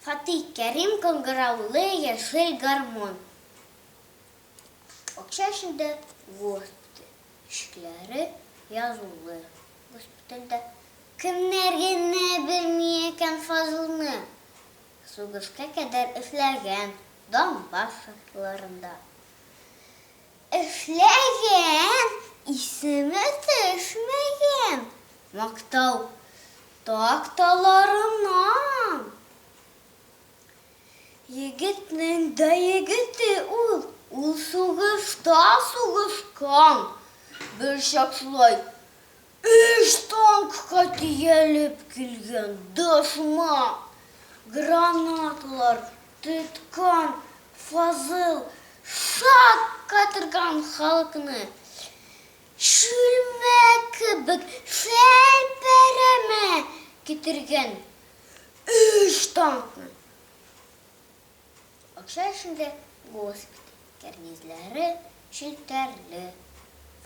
Фатих Кәрим кыңгыраулы яшел гармун. Акча эчендә госпиталь ишекләре язулы. Госпитальдә кемнәр генә белми икән Фазылны? Сугышка кадәр эшләгән Донбасс шахталарында. Эшләгән, исеме төшмәгән мактау такталарыннан. Егетнең дә егете ул, ул сугышта сугышкан. Берчак шулай өч танкка төялеп килгән дошман гранаталар тоткан Фазыл шаккатырган халыкны чүлмәк кебек чәлпәрәмә китергән өч танкны. Акча эчендә госпиталь кәрнизләре челтәрле.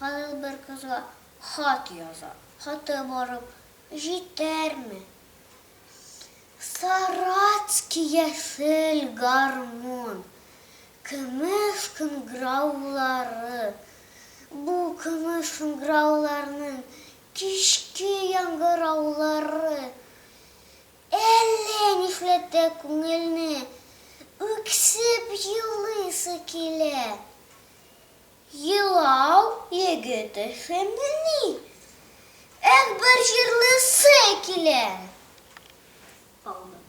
Фазыл бер кызга хат яза. Хаты барып җитәрме? Саратский яшел гармун, көмеш кыңгыраулары. Бу көмеш кыңгырауларның кичке яңгыраулары әллә нишләтә күңелне, үксеп елыйсы килә. Елау егет эшемени? Эх, бер җырлыйсы килә! Пауза.